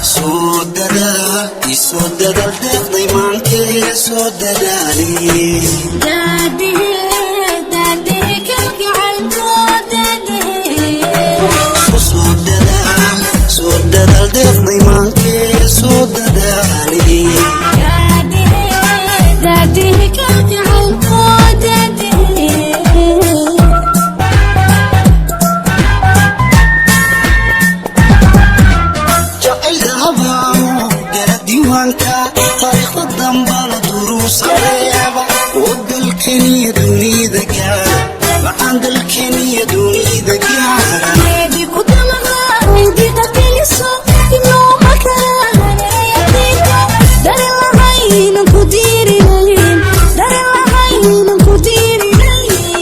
Soo dadaal, isoo dadaal, deeqday maankee, soo dadaali. Soo dadaal, soo dadaal, deeqday maankee, soo dadaali. Jacaylka habaamo gala diiwaanka, taariikhda dambana duruusa reeba oo dalkaniya dunida gaara, macaan dalkaniya dunida gaara.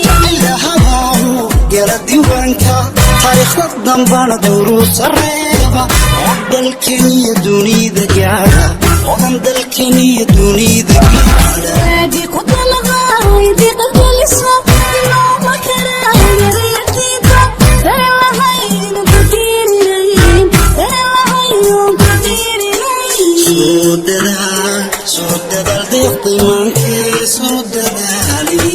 Jacaylka habaamo gala diiwaanka, taariikhda dambana duruusa reeba oo dalkaniya dunida gaara, odan dalkaniya dunida gaara. Soo dadaal, soo dadaal, deeqday maankee, soo dadaali.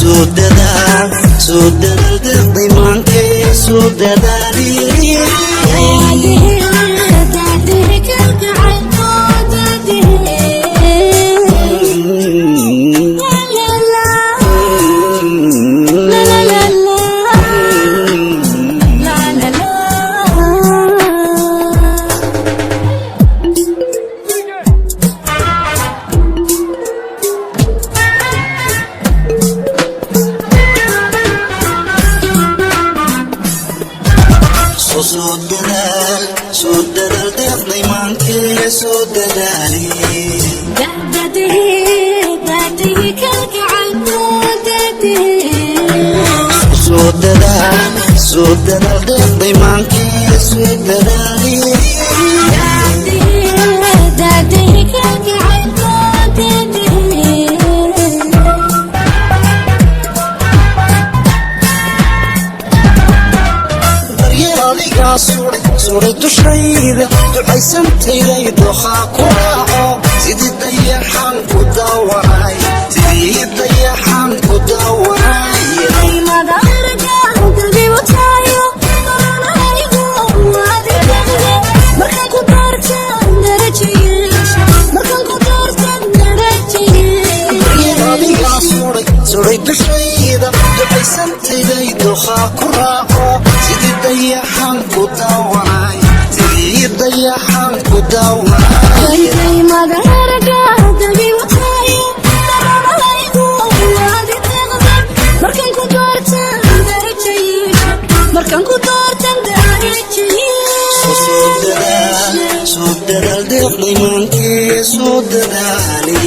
Soo dadaal, soo dadaal, deeqday maankee, soo dadaali. Soo dadaal, soo dadaal, deeqday maankee, soo dadaali. Soo dadaal, soo dadaal, deeqday maankee, soo dadaali. Daryeel adigaa suday, suday dushayda, ducaysantayday doqaa ku raaco, sidii dayaxaan ku daawanay, sidii dayaxaan ku daawanay. Daryeel adigaa suday, suday dushayda, ducaysantayday doqaa ku raaco, sidii dayaxaan ku daawanay, sidii dayaxaan ku daawanay. Soo dadaal, soo dadaal, deeqday maankee, soo dadaali.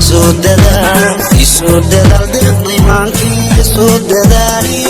Soo dadaal, isoo dadaal, deeqday maankee, soo dadaali.